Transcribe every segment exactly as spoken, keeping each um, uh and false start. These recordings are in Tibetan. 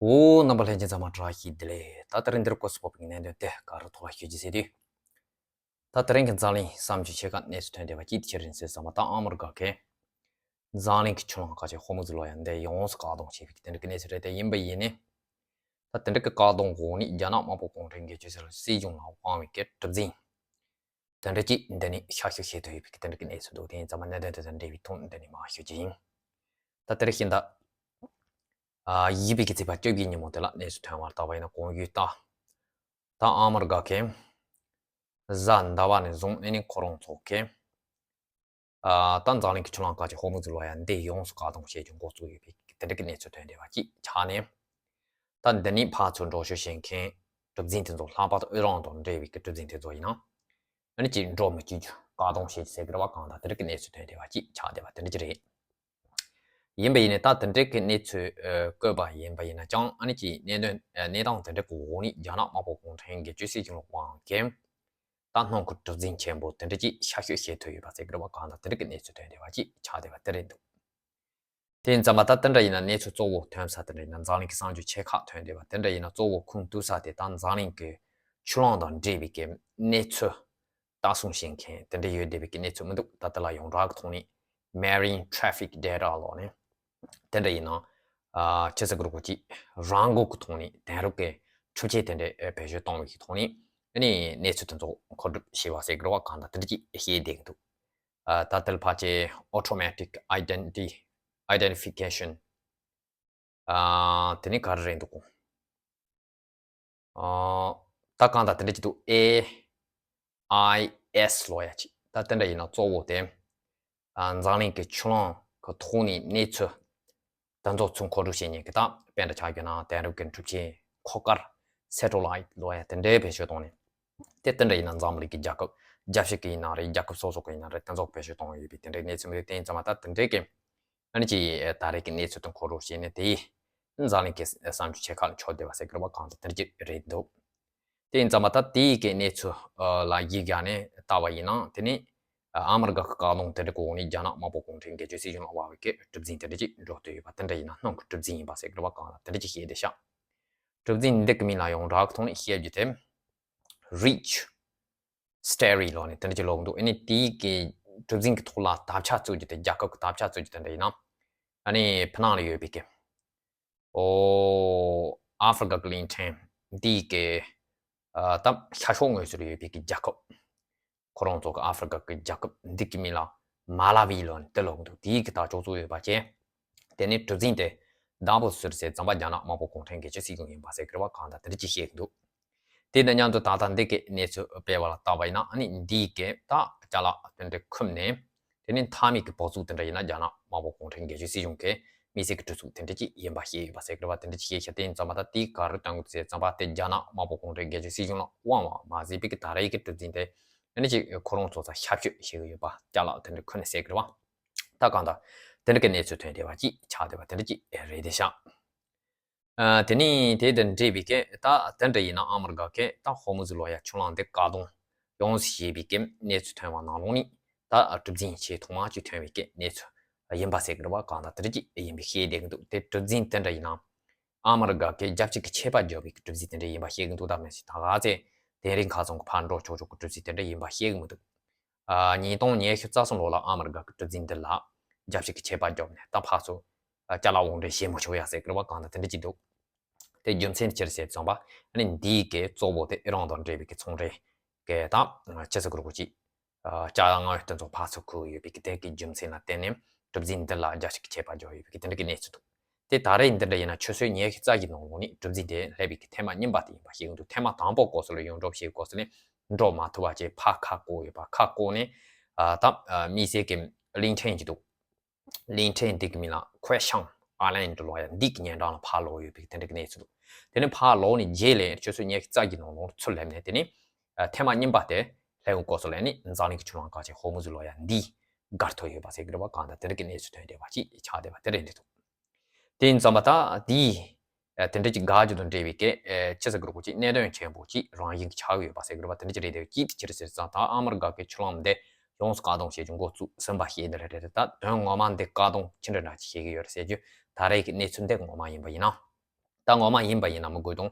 འོ། རྣམ་པ་ལྷན་རྒྱས་ཚང་མ་བཀྲ་ཤིས་བདེ་ལེགས། ད་དེ་རིང་འདིར་སྐོར་སུ་ཕོག་པའི་གནད་དོན་དེ་ག་རེ་ཐོག་ལ་ཞུ་རྒྱུ་ཟེར་དུས། ད་དེ་རིང་གི་འཛམ་གླིང་བསམ་བློ་ཆེ་ཁག་གནས་ཚུལ་ཐོན་བསྡད་པ་གཅིག་དེ་ཆི་རེད་ཟེར་ཙང་མ། ད་ཨ་མི་རི་ཀ་གིས་འཛམ་གླིང་གི་ཆུ་གླང་ཁ་ཆེ་ཧོར་མུ་ཛི་ལོ་ཡ་འདི་ཡོངས་སུ་བཀག་སྡོམ་བྱས་པའི་དེ་འདྲ་གི་གནས་ཚུལ་རེད། དེ་ཡིན་པ་ཡིན་ནའི། ད་དེ་འདྲ་གི་བཀག་སྡོམ་འོག་ནས་རྒྱ་ནག་དམར་པོ་གུང་ཁྲན་སྒེར་གཅོད་ཟེར་སྲིད་གཞུང་ལ་དབང་བའི་གི་གྲུ་གཟིངས། དེ་འདྲ་ཅིག་འདི་ནས་ཤར་བཤད་བྱེད་ཐུབ་ཡོད་པའི་དེ་འདྲ་གི་གནས་ཚུལ་འདུག་དེ་ཡིན་ཙང་མ་གནད་དོན་དེ་དང་འབྲེལ་བའི་ཐོག་འདི་ནས་མར་ཞུ་རྒྱུ་ཡིན། ད་དེ་རིང་ད། ཨ། ཡིག་དཔེ་གི་ཚེས་པ་བཅོ་བརྒྱད་ཉིན་མོ་དེ་ལ་གནས་ཚུལ་ཐོན་པར་བལྟས་པ་ཡིན་ན། གོང་ཡུལ་ལྟར། ད་ཨ་མི་རི་ཀ་གིས་གཟའ་ཟླ་བ་ནས་བཟུང་ཨ་ནི་ཁོ་རང་ཚོ་གིས། ཨ། ད་འཛམ་གླིང་གི་ཆུ་གླང་ཁ་ཆེ་ཧོར་མུ་ཛི་ལོ་ཡ་འདི་ཡོངས་སུ་བཀག་སྡོམ་བྱེད་རྒྱུ་འགོ་བཙུགས་ཡོད་པའི་དེ་འདྲ་གི་གནས་ཚུལ་ཐོན་བསྡད་པ་གཅིག་ཆགས་ནས། ད་འདི་ནས་ཕར་ཚུར་འགྲོ་སྐྱོད་བྱེད་མཁན་གྲུ་གཟིངས་དེ་ཚོ། ལྷག་པར་དུ་ཨི་རན་དང་འབྲེལ་བའི་གི་གྲུ་གཟིངས་དེ་ཚོ་ཡིན་ན། ཨ་ནི་ཅིག་འགྲོ་མི་བཅུག་རྒྱུ་བཀག་སྡོམ་བྱེད་རྒྱུ་ཟེར་གི་རེད་པ། གང་ལྟར་དེ་འདྲ་གི་གནས་ཚུལ་ཐོན་བསྡད་པ་གཅིག་ཆགས་བསྡད་པ་དེ་འདྲ་ཅིག་རེད། ཡིན་པ་ཡིན་ནའི་ད་དེ་འདྲ་གི་གནས་ཚུལ་ཨ་བཀོད་པ་ཡིན་པ་ཡིན་ན་ཀྱང་། ཨ་ནི་ཅིག་གནད་དོན་ཨ་གནས་སྟངས་དེ་འདྲ་གི་འོག་ནས་རྒྱ་ནག་དམར་པོ་གུང་ཁྲན་སྒེར་གཅོད་སྲིད་གཞུང་ལ་དབང་གིས་ད་སྣུམ་གྱི་གྲུ་གཟིངས་ཆེན་པོ་དེ་འདྲ་ཅིག་ཤར་བཤད་བྱེད་ཐུབ་ཡོད་པ་ཟེར་གི་རེད་པ། གང་ལྟར་དེ་འདྲ་གི་གནས་ཚུལ་ཐོན་བསྡད་པ་ཅིག་ཆགས་བསྡད་པ་དེ་རེད་འདུག་དེ་ཡིན་ཙང་མ་ད་དེ་འདྲ་ཡིན་ན་གནས་ཚུལ་གཙོ་བོ་ཐོན་ས་དེ་འདྲ་ཡིན་ན། འཛམ་གླིང་གི་བསམ་བློ་ཆེ་ཁག་ཐོན་བསྡད་པ་དེ་འདྲ་ཡིན་ན། གཙོ་བོ་ཁུངས་གཏུགས་ས་དེ་ད་འཛམ་གླིང་གི་ཆུ་གླང་དང་འབྲེལ་བའི་གི་གནས་ཚུལ་ལྟ་སྲུང་བྱེད་མཁན་དེ་འདྲ་ཡོད་བསྡད་པའི་གི་གནས་ཚུལ་མི་འདུག་ད་དེ་ལ་ཡོངས་གྲགས་ཀྱི་ཐོག་ནས་Marine Traffic Data ལབ་ནས་དེ་འདྲ་ཡིན་ན། ཨ། ཅི་ཟེར་དགོས་རེད། ཁོ་ཅིག་རང་འགུལ་གྱི་ཐོག་ནས་དེང་རབས་ཀྱི་འཕྲུལ་ཆས་དེ་འདྲ་བེད་སྤྱོད་གཏོང་བའི་གི་ཐོག་ནས་ཨ་ནི་གནས་ཚུལ་དེ་ཚོ་མཁོ་སྒྲུབ་བྱས་པ་ཟེར་གི་རེད་པ། གང་ལྟར་དེ་འདྲ་ཅིག་བཤད་བསྡད་ཀྱི་འདུག་ཨ། ད་དེ་ལ་ཕལ་ཆེར་Automatic Identi- Identification ཨ། དེ་ནི་ག་རེ་རེད་འདུག་ཨ། ད་གང་ལྟར་དེ་འདྲ་ཅིག་འདུག་ཨེ་ཨའི་ཨེས་ལབ་ཡ་ཅིག་ད་དེ་འདྲ་ཡིན་ན་གཙོ་བོ་དེ། ཨ། འཛམ་གླིང་གི་ཆུ་གླང་གི་ཐོག་ནས་གནས་ཚུལ་དེ་ཚོ་ཚུར་མཁོ་སྒྲུབ་བྱེད་མཁན་གྱི། ད་དཔེར་ན་ཆ་བཞག་ན་དེང་རབས་ཀྱི་འཕྲུལ་ཆས་འཁོར་སྐར་Satellite ལབ་ཡ་དེ་འདྲའི་བེད་སྤྱོད་གཏོང་ནས། དེ་དེ་འདྲ་ཡིན་ན་འཛམ་གླིང་གི་རྒྱལ་ཁབ་རྒྱལ་སྤྱི་གི་ཡིན་ན་རེད། རྒྱལ་ཁབ་སོ་སོ་གི་ཡིན་ན་རེད། དེ་ཚོ་བེད་སྤྱོད་གཏོང་ཡོད་པའི་དེ་འདྲའི་གནས་ཚུལ་མི་འདུག་དེ་ཡིན་ཙང་མ་ད་དེ་འདྲའི་གི་ཨ་ནི་ཅིག་ད་རེས་ཀྱི་གནས་ཚུལ་དང་མཁོ་སྒྲུབ་བྱས་ནས། དེ་འཛམ་གླིང་གི་བསམ་བློ་ཆེ་ཁག་ལ་འཕྲོད་བསྡད་པ་ཟེར་གི་རེད་པ། གང་ལྟར་དེ་འདྲ་ཅིག་རེད་འདུག་དེ་ཡིན་ཙང་མ་ད་དེའི་གི་གནས་ཚུལ་ལ་གཞི་བཞག་ནས་བལྟས་པ་ཡིན་ན། དེ་ནི་ཨ་མི་རི་ཀ་གི་བཀག་སྡོམ་དེ་འདྲ་གི་འོག་ནས་རྒྱ་ནག་དམར་པོ་གུང་ཁྲན་སྒེར་གཅོད་སྲིད་གཞུང་ལ་དབང་བའི་གི་གྲུ་གཟིངས་དེ་འདྲ་ཅིག་འགྲོ་བསྡད་ཡོད་པ། དེ་འདྲ་ཡིན་ན་སྣུམ་གྱི་གྲུ་གཟིངས་ཡིན་པ་ཟེར་གི་རེད་པ། གང་ལ་དེ་འདྲ་ཅིག་བཤད་བསྡད་ཤག་གྲུ་གཟིངས་འདི་གི་མིང་ལ་ཡོངས་གྲགས་ཐོག་ནས་བཤད་རྒྱུ་དེ་Reach Stereo ལབ་ནས་དེ་འདྲ་ཅིག་ལབ་འདུག་ཨ་ནི་དེའི་གི་གྲུ་གཟིངས་ཀྱི་ཐོག་ལ་དར་ཆ་བཙུགས་རྒྱུ་དེ། རྒྱལ་ཁབ་ཀྱི་དར་ཆ་བཙུགས་རྒྱུ་དེ་འདྲ་ཡིན་ན། ཨ་ནི་ཕྱི་ནང་ལ་ཡོད་པའི་གི། ཨོ། ཨ་ཧྥེ་རི་ཀ་གི་གླིང་ཕྲན་འདིའི་གི། ཨ། ད་ཤར་ཕྱོགས་ངོས་སུ་ཡོད་པའི་གི་རྒྱལ་ཁབ། ཁོ་རང་ཚོ་གི་ཨ་ཧྥེ་རི་ཀ་གི་རྒྱལ་ཁབ་འདི་གི་མིང་ལ་མ་ལ་ཝི་ལབ་ནས་དེ་ལབ་འདུག་དེའི་གི་དར་ལྕོག་བཙུགས་ཡོད་པ་བྱས། དེ་ནས་གྲུ་གཟིངས་དེ་Double Sir ཟེར་ཙམ་པ་རྒྱ་ནག་དམར་པོ་གུང་ཁྲན་སྒེར་གཅོད་སྲིད་གཞུང་ཡིན་པ་ཟེར་གི་རེད་པ། གང་ལྟར་དེ་འདྲ་ཅིག་བཤད་གི་འདུག་དེ་དང་མཉམ་དུ་ད་ལྟ་འདི་གི་གནས་ཚུལ་སྤེལ་བ་ལ་བལྟས་པ་ཡིན་ན། ཨ་ནི་འདིའི་གི་ད་ཅ་ལག་དེ་འདྲ་ཁུར་ནས། དེ་ནས་མཐའ་མའི་གི་བབས་ཚུགས་དེ་འདྲ་ཡིན་ན་རྒྱ་ནག་དམར་པོ་གུང་ཁྲན་སྒེར་གཅོད་སྲིད་གཞུང་གི་དམིགས་བསལ་གྱི་གྲུ་ཚུགས་དེ་འདྲ་ཅིག་ཡིན་པ་བཤད་ཡོད་པ་ཟེར་གི་རེད་པ། དེ་འདྲ་ཅིག་བཤད་ཤག་དེ་ཡིན་ཙང་མ་ད་དེ་ག་རེ་སྟོན་གི་ཟེར་ཙམ་པ། དེ་རྒྱ་ནག་དམར་པོ་གུང་ཁྲན་སྒེར་གཅོད་སྲིད་གཞུང་ལ་དབང་བ་མ་ཟད་པའི་གི་ད་རེས་ཀྱི་གྲུ་གཟིངས་དེ་ཨ་ནི་ཅིག་ཁོ་རང་ཚོ་ཚ་ཤ་བཤད་བྱེད་གི་ཡོད་པ། ཅ་ལག་དེ་འདྲ་ཁུར་ནས་ཟེར་གི་རེད་པ། ད་གང་ལྟར་དེ་འདྲ་གི་གནས་ཚུལ་ཐོན་བསྡད་པ་ཅིག་ཆགས་བསྡད་པ་དེ་འདྲ་ཅིག་རེད་བསྡད་ཤག་ཨ། དེ་ནས་དེ་དང་འབྲེལ་བའི་གི་ད་དེ་འདྲ་ཡིན་ན་ཨ་མི་རི་ཀ་གིས་ད་ཧོར་མུ་ཛི་ལོ་ཡ་ཆུ་གླང་འདི་བཀག་སྡོམ་ཡོངས་སུ་བྱས་པའི་གི་གནས་ཚུལ་ཐོན་པ་ནང་ལོགས་ནས། ད་གྲུ་གཟིངས་ཆེས་ཐོག་མ་ཅིག་ཐོན་པའི་གི་གནས་ཚུལ་ཡིན་པ་ཟེར་གི་རེད་པ། གང་ལྟར་དེ་འདྲ་ཅིག་ཡིན་པའི་བཤད་བསྡད་གི་འདུག་དེ་གྲུ་གཟིངས་དེ་འདྲ་ཡིན་ན་ཨ་མི་རི་ཀ་གིས་རྒྱལ་སྤྱི་གི་ཆད་པ་བརྒྱབ་པའི་གི་གྲུ་གཟིངས་དེ་འདྲ་ཡིན་པ་བཤད་གི་འདུག་ད་མི་སྲིད་ད་ག་ཚད་དེ་རིང་ཁ་སང་གི་ཕར་འགྲོ་ཆོག་ཆོག་གི་གྲུ་གཟིངས་དེ་འདྲ་ཡིན་པ་བཤད་གི་མི་འདུག་ཨ། ཉིས་སྟོང་ཉི་ཤུ་རྩ་གསུམ་ལོ་ལ་ཨ་མི་རི་ཀ་གི་གྲུ་གཟིངས་འདི་ལ་རྒྱལ་སྤྱི་གི་ཆད་པ་བརྒྱབ་ནས། ད་ཕར་ཚུར་ཅ་ལག་དབོར་འདྲེན་བྱེད་མི་ཆོག་ཡ་ཟེར་གི་རེད་པ། གང་ལྟར་དེ་འདྲ་ཅིག་འདུག་དེ་རྒྱུ་མཚན་ཅི་རེད་ཟེར་ཙམ་པ། ཨ་ནི་འདིའི་གི་གཙོ་བོ་དེ་ཨི་རན་དང་འབྲེལ་བའི་གི་ཚོང་འབྲེལ་གི་ད་ཅི་ཟེར་དགོས་རེད། ཅིག་ཅ་ལག་དངོས་དེ་ཚོ་ཕར་ཚུར་ཁུར་ཡོད་པའི་གི་དེ་གི་རྒྱུ་མཚན་ལ་བརྟེན་ནས་གྲུ་གཟིངས་འདི་ལ་རྒྱལ་སྤྱི་གི་ཆད་པ་བརྒྱབ་ཡོད་པའི་གི་དེ་འདྲ་གི་གནས་ཚུལ་འདུག་དེ་ད་རེས་འདི་འདྲ་ཡིན་ན་ཆུ་ཚོད་ཉི་ཤུ་རྩ་བཞི་ནང་ལོགས་ནས་གྲུ་གཟིངས་དེ་སླེབས་པའི་གི་ཐེངས་མ་གཉིས་པ་དེ་ཡིན་པ་བཤད་གི་འདུག་ཐེངས་མ་དང་པོ་སྐབས་སུ་ལ་ཡོངས་གྲུབ་བྱེད་སྐབས་སུ་ནས་འགྲོ་མ་ཐུབ་པ་བྱས། ཕར་ཁ་བསྐོར་ཡོད་པ། ཁ་བསྐོར་ནས། ཨ། ད་དམིགས་བསལ་གྱི་གླིང་ཕྲན་ཅིག་འདུག་གླིང་ཕྲན་འདི་གི་མིང་ལ་ཁོའེ་ཤང་ཨའི་ལན་ཌི་ལབ་ཡ་འདི་གི་ཉེ་འགྲམ་ལ་ཕར་ལོག་ཡོད་པའི་དེ་འདྲ་གི་གནས་ཚུལ་འདུག་དེ་ནས་ཕར་ལོག་ནས་རྗེས་ལ་ཆུ་ཚོད་ཉི་ཤུ་རྩ་བཞི་ནང་ལོགས་ཚུར་སླེབས་ནས། དེ་ནས་ཨ་ཐེངས་མ་གཉིས་པ་དེ་སླེབས་ཡོང་སྐབས་སུ་ལ་ནི་འཛམ་གླིང་གི་ཆུ་གླང་ཁ་ཆེ་ཧོར་མུ་ཛི་ལབ་ཡ་འདི་བཀག་ཐུབ་ཡོད་པ་ཟེར་གི་རེད་པ། གང་ལྟར་དེ་འདྲ་གི་གནས་ཚུལ་ཐོན་བསྡད་པ་ཅིག་ཆགས་བསྡད་པ་དེ་རེད་འདུག་དེ་ཡིན་ཙང་མ་ད་དེའི་ཨ་དེ་འདྲ་ཅིག་བཀག་རྒྱུ་དང་འབྲེལ་བའི་གི་ཨ་ཅི་ཟེར་དགོས་རེད། ཅིག་གནད་དོན་ཆེན་པོ་ཅིག་རང་བཞིན་གྱི་ཆགས་ཀྱི་ཡོད་པ་ཟེར་གི་རེད་པ། དེ་འདྲ་ཅིག་རེད་དེ། ཅིག་དེ་ཅི་རེད་ཟེར་ཙང་། ད་ཨ་མི་རི་ཀ་གི་ཆུ་གླང་འདི་ཡོངས་སུ་བཀག་སྡོམ་བྱེད་རྒྱུ་འགོ་བཙུགས་ཟིན་པ་ཞིག་འདི་རེད་དེ། ད་དོན་ངོ་མ་འདི་བཀག་སྡོམ་ཅི་འདྲ་འདྲ་ཅིག་བྱེད་ཀྱི་ཡོད་རེད་ཟེར་རྒྱུ། ད་རེས་ཀྱི་གནས་ཚུལ་འདི་ངོ་མ་ཡིན་པ་ཡིན་ན། ད་ངོ་མ་ཡིན་པ་ཡིན་ན་མི་དགོས་དང་།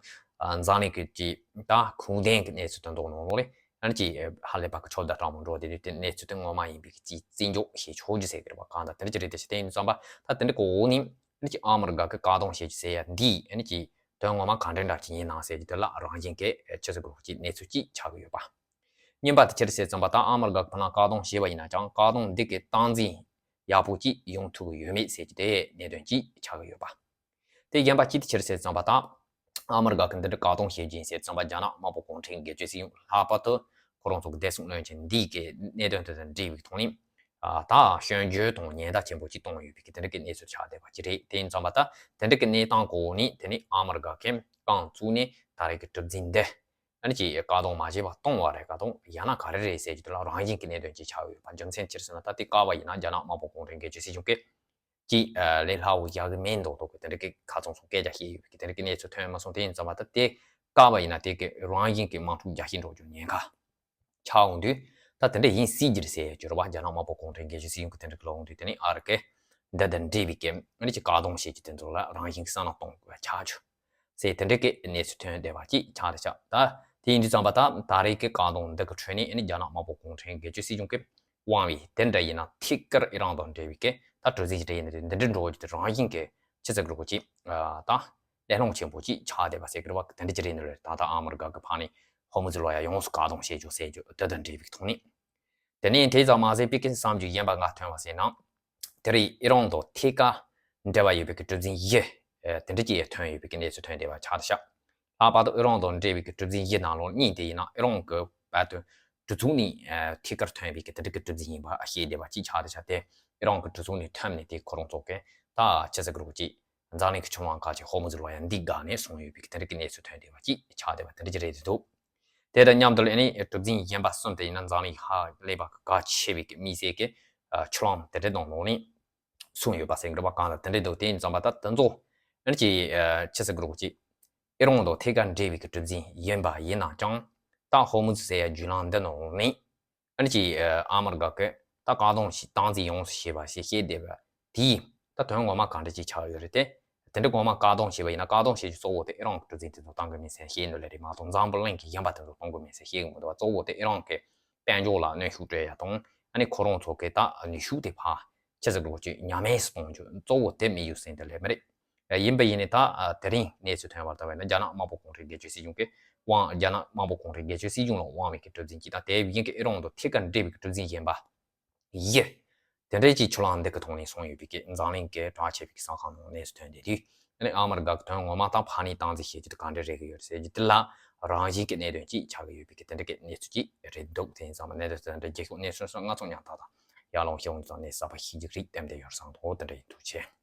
འཛམ་གླིང་གི་ཅིག་ད་ཁུངས་ལྡན་གྱི་གནས་ཚུལ་དོན་དག་ནང་ལོགས་ལས་ཨ་ནི་ཅིག་ཧ་ལས་པ་གི་ཁྱབ་བརྡལ་དྲག་མོ་འགྲོ་བསྡད་དུས་དེ་གནས་ཚུལ་དེ་ངོ་མ་ཡིན་པའི་ཅིག་བརྩི་འཇོག་བྱེད་ཆོག་རྒྱུ་ཟེར་གི་རེད་པ། གང་ལྟར་དེ་འདྲ་ཅིག་རེད་དེ། བྱས་དེ་ཡིན་ཙམ་པ་ད་དེ་འདྲ་གི་འོག་ནས་ཨ་ནི་ཅིག་ཨ་མི་རི་ཀ་གི་བཀག་སྡོམ་བྱེད་རྒྱུ་ཟེར་ཡ་འདི་ཨ་ནི་ཅིག་དོན་ངོ་མ་ག་འདྲ་འདྲ་ཅིག་ཡིན་ན་ཟེར་རྒྱུ་དེ་ལ་རང་བཞིན་གྱི་ཆི་ཟེར་དགོས་རེད་པ། ཅིག་གནས་ཚུལ་ཅིག་ཆགས་ཀྱི་ཡོད་པ། གཉིས་པ་དེ་ཅི་རེད་ཟེར་ཙམ་པ་ད་ཨ་མི་རི་ཀ་གི་ཕར་ལ་བཀག་སྡོམ་བྱས་པ་ཡིན་ན་ཅང་བཀག་སྡོམ་འདི་གི་སྟངས་འཛིན་ཡག་པོ་ཅིག་ཡོང་ཐུབ་ཀྱི་ཡོད་མེད་ཟེར་རྒྱུ་དེ་གནད་དོན་ཅིག་ཆགས་ཀྱི་ཡོད་པ། དེ་གཞན་པ་གཅིག་དེ་ཅི་རེད་ཟེར་ཙམ་པ་ད། ཨ་མི་རི་ཀ་གི་འདི་འདྲ་བཀག་སྡོམ་བྱེད་ཀྱིན་ཟེར་ཙམ་པ་རྒྱ་ནག་དམར་པོ་གུང་ཁྲན་སྒེར་གཅོད་སྲིད་གཞུང་ལྷག་པར་དུ་ཁོ་རང་ཚོ་གི་བདེ་སྲུང་བློན་ཆེན་འདི་གི་གནད་དོན་དེ་དང་འབྲེལ་བའི་ཐོག་ནས། ཨ་ད་སྐྱོན་བརྗོད་དང་ཉེན་བརྡ་ཆེན་པོ་ཅིག་བཏང་ཡོད་པའི་གི་དེ་འདྲ་གི་གནས་ཚུལ་ཆགས་བསྡད་པ་ཅིག་རེད། དེ་ཡིན་ཙམ་པ་ད་དེ་འདྲ་གི་གནས་སྟངས་གོ་ནས་དེ་ནས་ཨ་མི་རི་ཀ་གི་རྐང་བཙུགས་ནས་ད་རེས་ཀྱི་གྲུ་གཟིངས་འདི་ཨ་ནི་ཅིག་བཀག་སྡོམ་མ་བྱས་པ་གཏོང་བ་རེད་ག་དང་ཡང་ན་ག་རེ་རེད་ཟེར་རྒྱུ་དེ་ལ་རང་བཞིན་གྱི་གནད་དོན་ཅིག་ཆགས་ཡོད་པ། རྒྱུ་མཚན་ཅི་རེད་ཟེར་ན་ད་དེ་བཀག་པ་ཡིན་ན་རྒྱ་ནག་དམར་པོ་གུང་ཁྲན་སྒེར་གཅོད་སྲིད་གཞུང་གིས་ཅིག་ཨ་ལས་སླ་བོ་རྒྱག་གི་མིན་མདོག་མདོག་གི་དེ་འདྲ་གི་ཁ་ཚང་ཚོ་སྐད་ཆ་བཤད་ཡོད་པའི་གི་དེ་འདྲ་གི་གནས་ཚུལ་ཐོན་མ་སོང་། དེ་ཡིན་ཙམ་པ་ད་དེ་བཀག་པ་ཡིན་ན་དེ་གི་རང་བཞིན་གྱི་དམག་འཁྲུག་རྒྱག་བཞིན་འགྲོ་རྒྱུ་ཉེན་ཁ་ཆགས་འོང་དུས་ད་དེ་འདྲ་ཡིན་སྲིད་ཀྱི་རེད་ཟེར་ཡོད་རེད་པ། རྒྱ་ནག་དམར་པོ་གུང་ཁྲན་སྒེར་གཅོད་སྲིད་གཞུང་གི་དེ་འདྲ་གི་ལོག་འོང་དུས་དེ་ནི་ཨ་རི་གི་འདི་དང་འབྲེལ་བའི་གི་ཨ་ནི་ཅིག་བཀག་སྡོམ་བྱེད་ཀྱི་དེ་ཚོ་ལ་རང་བཞིན་གྱི་བསམ་བློ་གཏོང་དགོས་པ་ཆགས་བྱུང་ཟེར་དེ་འདྲ་གི་གནས་ཚུལ་ཐོན་བསྡད་པ་ཅིག་ཆགས་བསྡད་ཤག་ད་དེ་ཡིན་དུས་ཙམ་པ་ད་ད་རེས་ཀྱི་བཀག་སྡོམ་འདི་གི་ཁྲོད་ནས་ཨ་ནི་རྒྱ་ནག་དམར་པོ་གུང་ཁྲན་སྒེར་གཅོད་སྲིད་གཞུང་གིས་དབང་བའི་དེ་འདྲ་ཡིན་ན་ཐད་ཀར་ཨི་རན་དང་འབྲེལ་བའི་གི་ད་གྲུ་གཟིངས་ཞིག་འདྲ་ཡིན་ན་དེ་འདི་འདྲ་འགྲོ་རྒྱུ་དེ་རང་བཞིན་གི་ཆི་ཟེར་དགོས་རེད་པ་ཅིག་ད་གླེང་སློང་ཆེན་པོ་ཅིག་ཆགས་བསྡད་པ་ཟེར་གི་རེད་པ། དེ་འདྲ་ཅིག་རེད་འདུག་ལེ། ད་ལྟ་ཨ་མི་རི་ཀ་གི་ཕར་ནས་ཧོར་མུ་ཛི་ལོགས་ཡ་ཡོངས་སུ་བཀག་སྡོམ་བྱེད་རྒྱུ་ཟེར་རྒྱུ་དེ་དང་འབྲེལ་བའི་ཐོག་ནས། དེ་ནས་དེ་ཙམ་མ་ཟད་པའི་གི་བསམ་རྒྱུ་གཞན་པ་ག་ཐོན་པ་ཟེར་ན། དེ་རིང་ཨི་རན་དང་ཐད་ཀར་འབྲེལ་བ་ཡོད་པའི་གི་གྲུ་གཟིངས་བཞི་དེ་འདྲ་ཅིག་ཐོན་ཡོད་པའི་གི་གནས་ཚུལ་ཐོན་བསྡད་པ་ཆགས་བསྡད་ཤག་ལྷག་པར་དུ་ཨི་རན་དང་འབྲེལ་བའི་གི་གྲུ་གཟིངས་བཞི་ནང་ལོགས་གཉིས་དེ་ཡིན་ན་ཨི་རན་གྱི་བར་དུ་གྲུ་ཚུགས་ནས་ཐད་ཀར་ཐོན་པའི་གི་དེ་འདྲ་གི་གྲུ་གཟིངས་ཡིན་པ་ཤེས་བསྡད་པ་ཅིག་ཆགས་བསྡད་ཤག་དེ་ཨི་རན་གྱི་གྲུ་ཚུགས་ནས་ཐོན་ནས་དེ་ཁོ་རང་ཚོ་གི་ད་ཆི་ཟེར་དགོས་རེད་པ་ཅིག་འཛམ་གླིང་གི་ཆུ་ལམ་ཁག་ཅིག་ཧོར་མུ་ཛི་ལོགས་ཡ་འདི་བཀག་ནས་སོང་ཡོད་པའི་གི་དེ་འདྲ་གི་གནས་ཚུལ་ཐོན་བསྡད་པ་ཅིག་ཆགས་བསྡད་པ་དེ་འདྲ་ཅིག་རེད་འདུག་དེ་དང་མཉམ་དུ་ཨ་ནི་གྲུ་གཟིངས་གཞན་པ་གསུམ་དེ་ཡིན་ན་འཛམ་གླིང་ཧ་ལས་པ་གལ་ཆེ་བའི་གི་དམིགས་བསལ་གྱི་ཆུ་ལམ་དེ་འདྲའི་ནང་ལོགས་ནས་སོང་ཡོད་པ་ཟེར་གི་རེད་པ། གང་ལ་དེ་འདྲའི་འདུག་དེ་ཡིན་ཙམ་པ་ད་དེ་ཚོ་ཨ་ནི་ཅིག་ཆི་ཟེར་དགོས་རེད་པ་ཅིག་ཨི་རན་དང་ཐད་ཀར་འབྲེལ་བའི་གི་གྲུ་གཟིངས་ཡིན་པ་ཡིན་ན་ཀྱང་ད་ཧོར་མུ་ཛི་ཟེར་ཡ་བརྒྱུད་ལམ་འདི་ནང་ནས། ཨ་ནི་ཅིག་ཨ་མི་རི་ཀ་གི་ད་བཀག་སྡོམ་ཞིག་སྟངས་འཛིན་ཡོངས་སུ་བྱས་པ་ཞིག་བཤད་བསྡད་པ་དེས་ད་དོན་ངོ་མ་གང་འདྲ་ཅིག་ཆགས་ཡོད་རེད་དེ། དེ་འདྲ་ངོ་མ་བཀག་སྡོམ་བྱས་པ་ཡིན་ན་བཀག་སྡོམ་བྱེད་རྒྱུ་གཙོ་བོ་དེ་ཨི་རན་གྱི་གྲུ་གཟིངས་དེ་ཚོ་གཏོང་གི་མིན་ཟེར་བཤད་ནོ་ལེ་རེད་མ་གཏོགས་འཛམ་བུ་གླིང་གི་གཞན་པ་དེ་ཚོ་གཏོང་གི་མིན་ཟེར་བཤད་གི་མི་འདུག་བ། གཙོ་བོ་དེ་ཨི་རན་གྱི་དཔལ་འབྱོར་ལ་གནོན་ཤུགས་སྤྲད་ཡ་དང་ཨ་ནི་ཁོ་རང་ཚོ་གི་ད་ནུས་ཤུགས་དེ་ཕར་ཆི་ཟེར་དགོས་རེད་པ་ཅིག་ཉམས་དམས་སུ་གཏོང་རྒྱུ་གཙོ་བོ་དེ་དམིགས་ཡུལ་ཟིན་དེ་ལས་མི་རེད། ཡིན་པ་ཡིན་ནའི་ད་དེ་རིང་གནས་ཚུལ་ཐོན་པར་ལྟ་བས་ན་རྒྱ་ནག་དམར་པོ་གུང་ཁྲན་སྒེར་གཅོད་སྲིད་གཞུང་གིས་དབང་རྒྱ་ནག་དམར་པོ་གུང་ཁྲན་སྒེར་གཅོད་སྲིད་གཞུང་ལ་དབང་བའི་གི་གྲུ་གཟིངས་གཅིག་དང་དེ་བཞིན་གྱི་ཨི་རན་དང་ཐད་ཀར་འབྲེལ་བའི་གི་གྲུ་གཟིངས་གཞན་པ་བཞི། དེ་འདྲའི་ཅིག་ཆུ་ལམ་འདི་གི་ཐོག་ནས་སོང་ཡོད་པའི་གི་འཛམ་གླིང་གི་གྲགས་ཆེ་བའི་གི་གསར་ཁང་ནང་གནས་ཚུལ་ཐོན་བསྡད་དུས། ཨ་ནི་ཨ་མི་རི་ཀ་གི་དོན་ངོ་མ་དང་ཕ་ནས་སྟངས་འཛིན་བྱེད་རྒྱུ་དེ་ག་འདྲ་རེད་གི་ཡོད་རེད་ཟེར་རྒྱུ་དེ་ལ་རང་བཞིན་གྱི་གནད་དོན་ཅིག་ཆགས་ཀྱི་ཡོད་པའི་གི་དེ་འདྲ་གི་གནས་ཚུལ་ཅིག་རེད་འདུག་དེ་ཡིན་ཙང་གནད་དོན་དེ་འདྲ་རྒྱལ་ཁབ་གནས་ཚུལ་སོགས་ང་ཚོ་ཉམ་ཐག་དང་ཡར་ལངས་ཤེས་འོང་ཙང་གནས་གསར་པ་ཤེས་རྒྱུ་རིགས་ལྟེམ་དེ་ཡོད་བསམ་འདུག་དེ་འདྲ་ཡིན་ཐུགས་ཆེ།